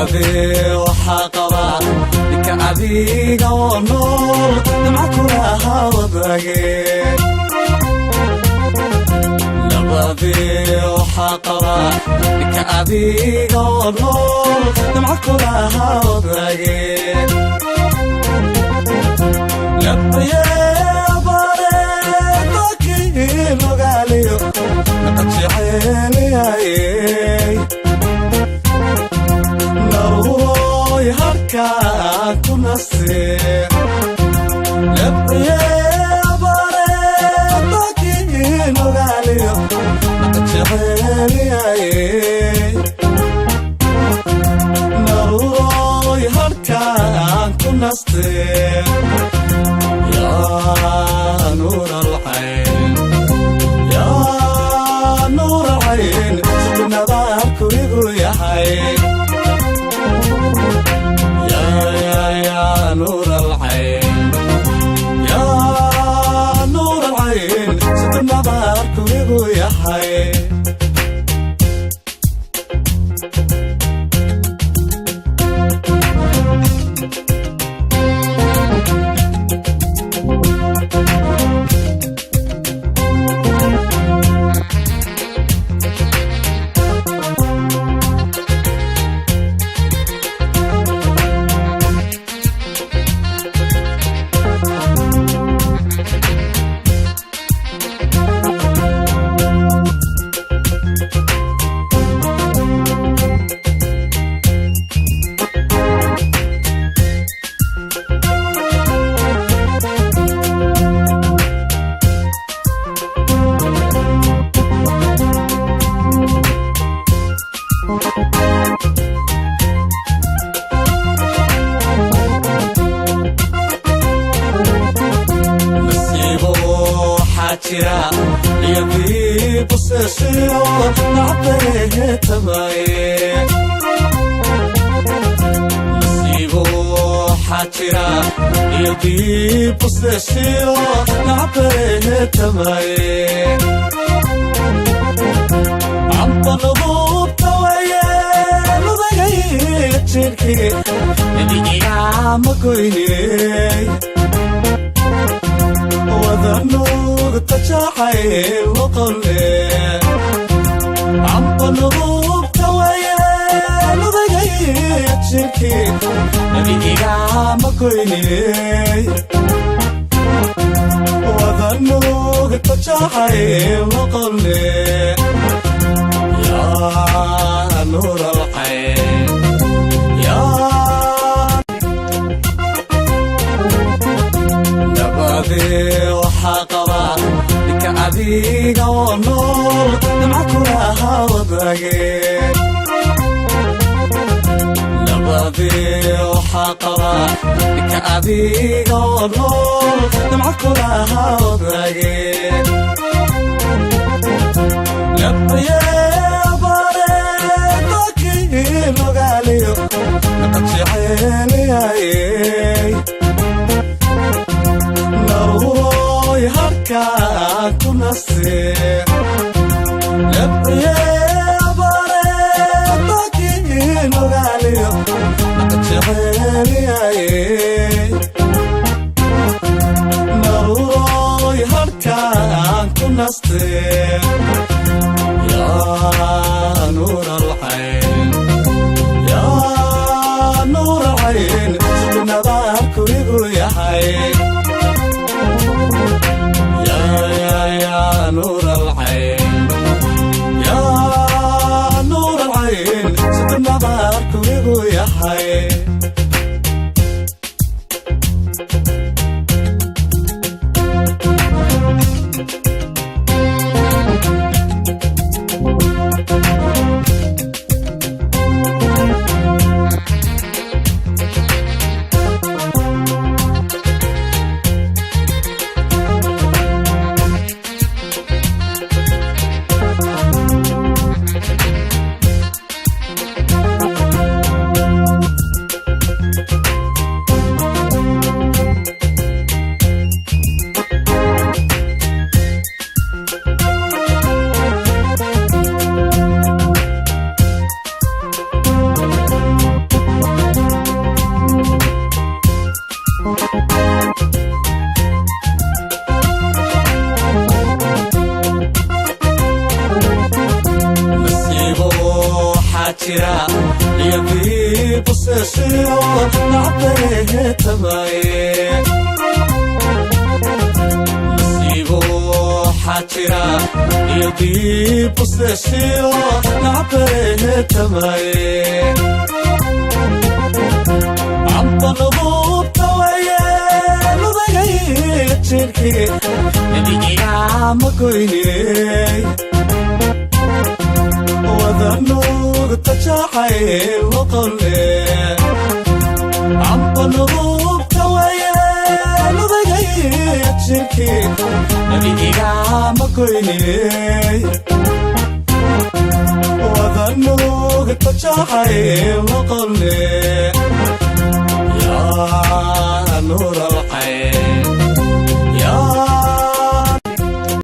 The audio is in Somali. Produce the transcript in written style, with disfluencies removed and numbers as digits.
Nabadee waxaa qaba ninka adiga oo nool nimca kulaha wadaage. Nabadee waxaa qaba ninka adiga oo nool nimca kulaha wadaage. Nabye bare dokiinogaaliyo naqad jeceliyayey, naruuroy harkaa ku nase. Nabye bare dokiinogaaliyo naqad jeceliyayey, naruuroy harkaan ku naste. Yaa nuur alcayn, yaa nuur alcayn, siduu nadaarku igu yahay. Yaa nuur alcayn, yaa nuur alcayn, siduu nadaarku igu yahay. Nasiibo waxaa jira iyo diibuseshiyo nacbehetamaye. Nasiibo waxaa jira iyo diibuseshiyo nacbehetamaye. Amba nudubta waye nudagay jirkii idigama goyney, wadanuugta jacayl noqone. Amba nudubta waye nudagay jirkii nabigigama goyney, wadanuugta jacayl noqone. Yaa nuur alcayn, yaa. Nabadee waxaa qaba ninka adiga oo nool nimca kulaha wadaage. Nabadee waxaa qaba ninka adiga oo nool nimca kulaha wadaage. Nabye bare dokiinogaaliyo naqad jeceliyayey, naruuroy harkaa ku nase. Nabye bare dokiinogaaliyo naqad jeceliyayey, naruuroy harkaan ku naste. Yaa Jira iyo diibuseshiyo nacbehetamaye. Nasiibo waxaa jira iyo diibuseshiyo nacbehetamaye. Amba nudubta waye nudagay jirkii nabigigama goyney, wadanuugta jacayl loqole. Amba nudubta waye nudagay jirkii nabigigama goyney, wadanuugta jacayl loqole.